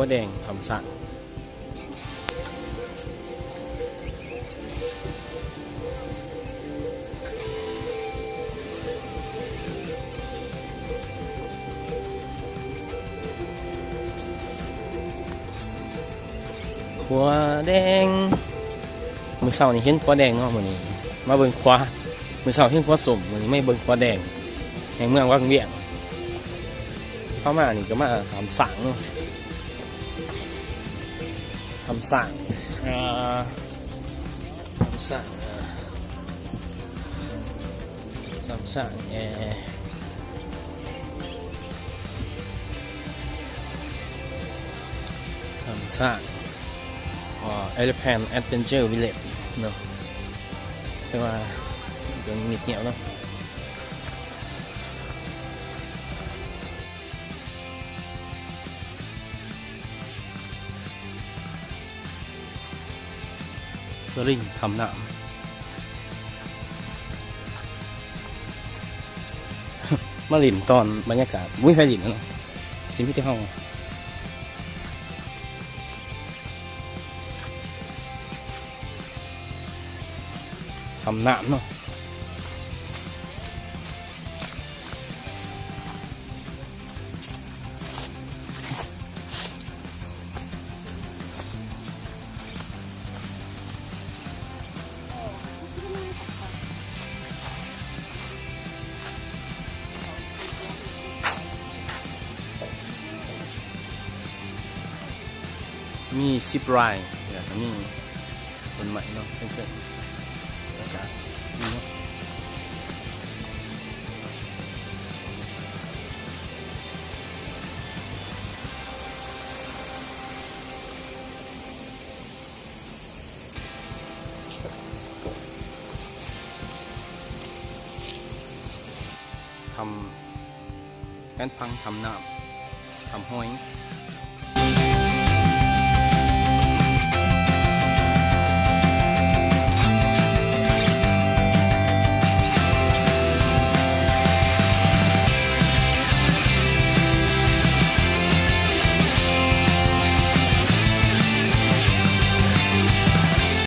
ຂົວແດງ ຖ້ຳຊ້າງ. ຂົວແດງ ມື້ເຊົ້ານີ້ເຫັນຂົວແດງເນາະ ມື້ນີ້ມາເບິ່ງຂົວ. ມື້ເຊົ້າເຫັນຂົວສົ້ມ ມື້ນີ້ມາເບິ່ງຂົວແດງ ໃນເມືອງວັງວຽງ. ເຮົາມານີ້ກໍມາຖ້ຳຊ້າງເນາະ ຖ້ຳຊ້າງ ອ່າ ຖ້ຳຊ້າງ ຖ້ຳຊ້າງ ເອີ ຖ້ຳຊ້າງ ອ່າ Elephant Adventure Village ເນາະ ແຕ່ວ່າກໍມິດງຽບເນາະ. ສະລິງ ຖ້ຳນ້ຳ ມາຫຼິ້ນຕອນບັນຍາກາດ ບໍ່ມີໃຜຫຼິ້ນແລ້ວເນາະ ຊິມີແຕ່ເຮົາ ຖ້ຳນ້ຳເນາະ. ມີຊິບລາຍ ແລ້ວກໍມີ ຕົ້ນໄມ້ເນາະ ເພິ່ນໆ ອາກາດດີເນາະ. ຖ້ຳ ແຜນຜັງຖ້ຳນ້ຳ ຖ້ຳຫອຍ.